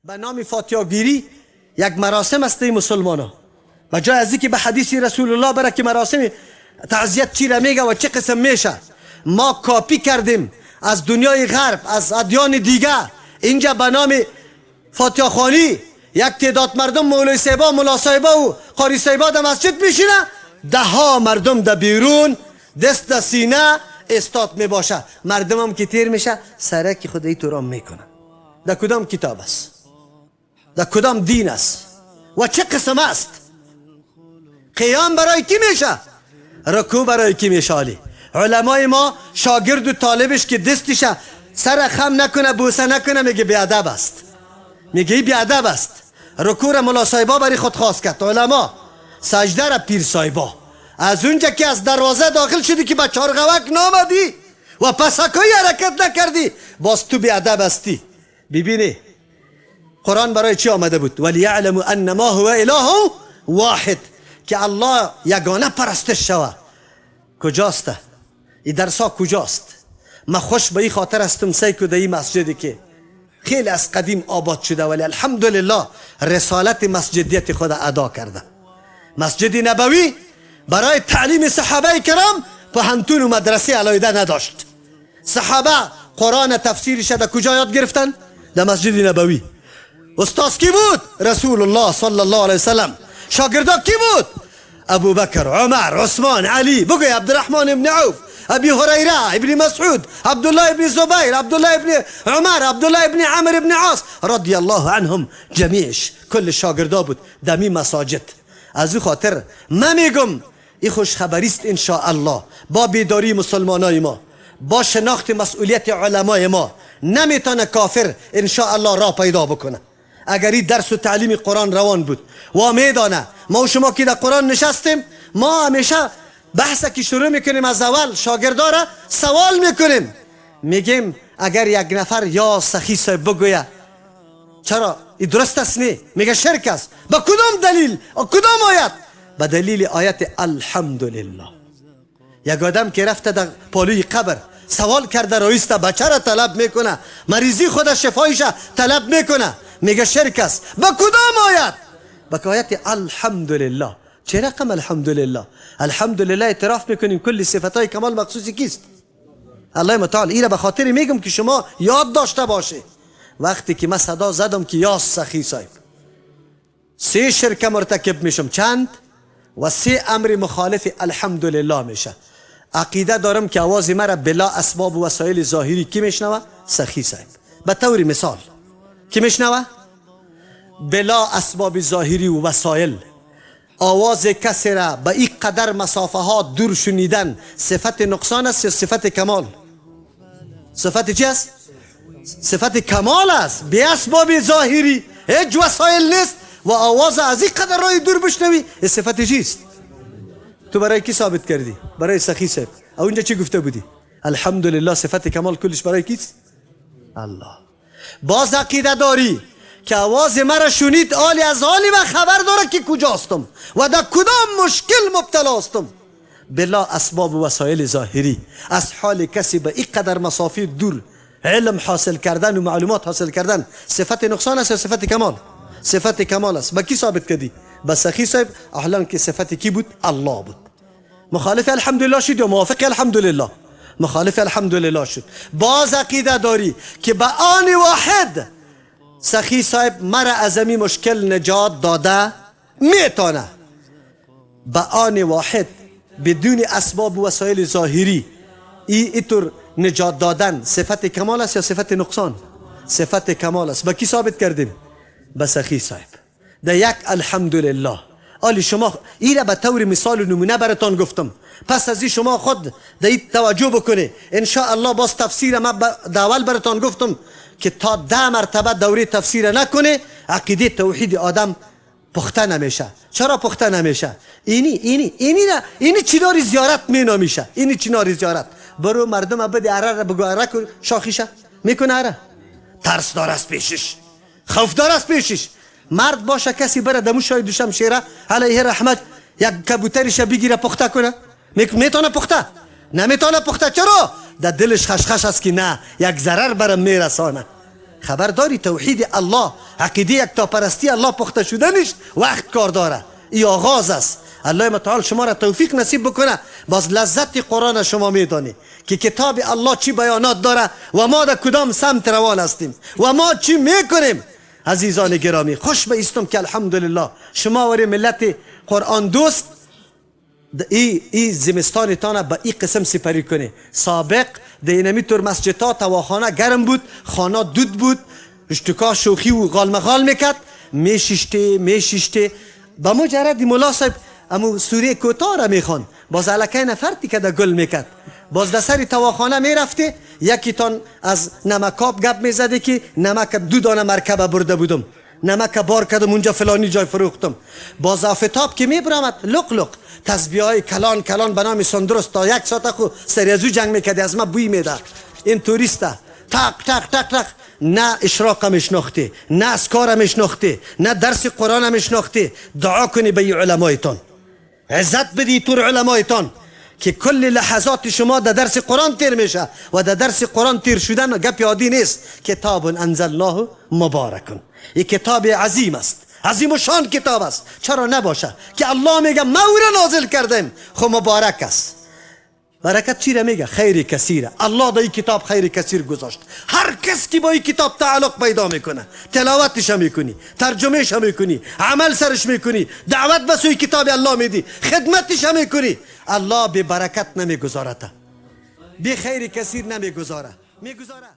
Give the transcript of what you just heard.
به نام فاتحه گیری یک مراسم است مسلمان ها. به جای از اینکه به حدیث رسول الله بره که مراسم تعزیت چی را میگه و چه قسم میشه، ما کاپی کردیم از دنیای غرب، از ادیان دیگه. اینجا به نام فاتحه خوانی یک تعداد مردم، مولوی صاحبا، ملا صاحبا و قاری صاحبا در مسجد میشینه، ده ها مردم در بیرون دست در سینه استاد میباشه. مردم هم که تیر میشه سرک خود ای تو را میکنه. در کدام کتاب است؟ در کدام دین است؟ و چه قسم است؟ قیام برای کی میشه؟ رکوع برای کی میشه؟ علی علمای ما شاگرد و طالبش که دستش سر خم نکنه، بوسه نکنه، میگه بیادب است، میگه بیادب است. رکوع را ملا صاحبا برای خود خواست کرد علما، سجده را پیر صاحبا. از اونجا که از دروازه داخل شدی که با چارغوک نامدی و پسکایی حرکت نکردی، باز تو بیادب هستی. ببینی قرآن برای چی آمده بود؟ ولیعلموا انما هو اله واحد، که الله یگانه پرستش شوه. کجاست این درسا؟ کجاست؟ ما خوش به این خاطر هستم سیکو در این مسجدی که خیلی از قدیم آباد شده، ولی الحمدلله رسالت مسجدیت خود ادا کرده. مسجد نبوی برای تعلیم صحابه کرام پوهنتون و مدرسه علیحده نداشت. صحابه قرآن تفسیرش در کجا یاد گرفتن؟ در مسجد نبوی. استاد کی بود؟ رسول الله صلی الله علیه وسلم. شاگردا کی بود؟ ابو بکر، عمر، عثمان، علی، بگوی عبدالرحمن ابن عوف، ابی هریره، ابن مسعود، عبدالله ابن زبیر، عبدالله ابن عمر، عبدالله ابن عمر ابن عاص رضی الله عنهم جمیعش، کل شاگردا بود دمی مساجد. از او خاطر من میگم این خوش خبریست ان شاء الله. با بیداری مسلمانای ما، با شناخت مسئولیت علمای ما، نمیتونه کافر ان شاء الله راه پیدا بکنه. اگر این درس و تعلیم قرآن روان بود و میدانه ما و شما که در قرآن نشستیم، ما همیشه بحث که شروع میکنیم از اول شاگردا را سوال میکنیم، میگیم اگر یک نفر یا سخی صاحب بگویه چرا این درست است، نه میگه شرک است، با کدام دلیل؟ کدام آیت؟ به دلیل آیت الحمدلله. یک آدم که رفته در پالوی قبر سوال کرده، رئیس بچه را طلب میکنه، مریضی خود شفایش طلب میکنه، میگه شرک است، با کدام آیت؟ با آیت الحمدلله. چه رقم الحمدلله؟ الحمدلله اعتراف میکنیم کل صفتهای کمال مخصوصی کیست؟ الله متعال. ایره به خاطر میگم که شما یاد داشته باشه. وقتی که من صدا زدم که یا سخی صاحب، سه شرک مرتکب میشم، چند؟ و سه امر مخالف الحمدلله میشه. عقیده دارم که آواز مرا بلا اسباب و وسایل ظاهری کی میشنوه؟ سخی صاحب. به طور مثال کی میشنوه؟ بلا اسباب ظاهری و وسایل آواز کسی را به این قدر مسافه ها دور شنیدن صفت نقصان است یا صفت کمال؟ صفت چی است؟ صفت کمال است. بی اسباب ظاهری هیچ وسایل نیست و آواز از این قدر راه دور بشنوی، صفت چیست؟ تو برای کی ثابت کردی؟ برای سخی صاحب. او اونجا چی گفته بودی؟ الحمدلله صفت کمال کلش برای کیست؟ الله. باز عقیده داری که آواز مرا شنید، آلی از آلی من خبر داره که کجاستم و در کدام مشکل مبتلا هستم. بلا اسباب و وسایل ظاهری از حال کسی به این قدر مسافه دور علم حاصل کردن و معلومات حاصل کردن صفت نقصان است یا صفت کمال؟ صفت کمال است. با کی ثابت کردی؟ با سخی صاحب. احلام که صفت کی بود؟ الله بود. مخالف الحمدلله شد یا موافق الحمدلله؟ مخالف الحمدلله شد. باز عقیده داری که به آن واحد سخی صاحب مرا از این مشکل نجات داده میتونه. به آن واحد بدون اسباب و وسایل ظاهری اینطور نجات دادن صفت کمال است یا صفت نقصان؟ صفت کمال است. با کی ثابت کردیم؟ به سخی صاحب. در یک الحمدلله. آلی شما ایره به طور مثال و نمونه براتان گفتم، پس از این شما خود در این توجه بکنه ان شاء الله. باز تفسیر ما در اول براتان گفتم که تا 10 مرتبه دوره تفسیر نکنه عقیده توحید آدم پخته نمیشه. چرا پخته نمیشه؟ اینی اینی اینی نه اینی چیناری زیارت می نامیشه. اینی چیناری زیارت برو مردم بده اره را بگو اره کن شاخیشه میکنه اره. ترس داره از پیشش، خوف داره از پیشش. مرد باشه کسی بره دمو شای دوشم شیره علیه رحمت یک کبوترش بگیره پخته کنه، میتونه پخته؟ نمیتونه پخته. چرا؟ در دلش خشخش است که نه یک ضرر برم میرسانه. خبر داری توحید الله، عقیده یکتاپرستی الله پخته شدنش وقت کار داره. ای آغاز است. الله متعال شما را توفیق نصیب بکنه. باز لذت قرآن شما میدانی که کتاب الله چی بیانات داره و ما در کدام سمت روان هستیم و ما چی میکنیم. عزیزان گرامی، خوش به ایستم که الحمدلله شما وری ملت قرآن دوست ای زمستانتان به ای قسم سپری کنه. سابق در اینمی طور مسجدها تواخانه گرم بود، خانه دود بود، اشتکا شوخی و غالمغال میکرد، میشیشته با مجرد ملا صاحب امو سوره کوتاه را میخوان، باز الکی نفرتی که در گل میکرد، باز در سر تواخانه میرفته، یکی تان از نمکاب گپ میزده که نمک دو دانه مرکبه برده بودم، نمک بار کردم اونجا فلانی جای فروختم. باز آفتاب که میبرامد لق لق تسبیح های کلان کلان به نام سندرس تا یک ساعت خو سری از او جنگ میکردی، از ما بوی میده این توریسته، تق تق تق تق. نه اشراق میشناختی، نه اذکار میشناختی، نه درس قرآن میشناختی. دعا کنی به علمایتان، عزت بدی تور علمایتان که کل لحظات شما در درس قرآن تیر میشه و در درس قرآن تیر شدن گپ عادی نیست. کتاب انزلناه مبارکن، این کتاب عظیم است، عظیم و شان کتاب است. چرا نباشه که الله میگه ما او را نازل کردیم، خو مبارک است. برکت چی را میگه؟ خیر کثیره. الله در این کتاب خیر کثیر گذاشت. هر کس که با این کتاب تعلق پیدا میکنه، تلاوتش میکنی، ترجمهش میکنی، عمل سرش میکنی، دعوت به سوی کتاب الله میدی، خدمتش میکنی، الله به برکت نمیگذارد، به خیر کثیر نمیگذاره، میگذاره.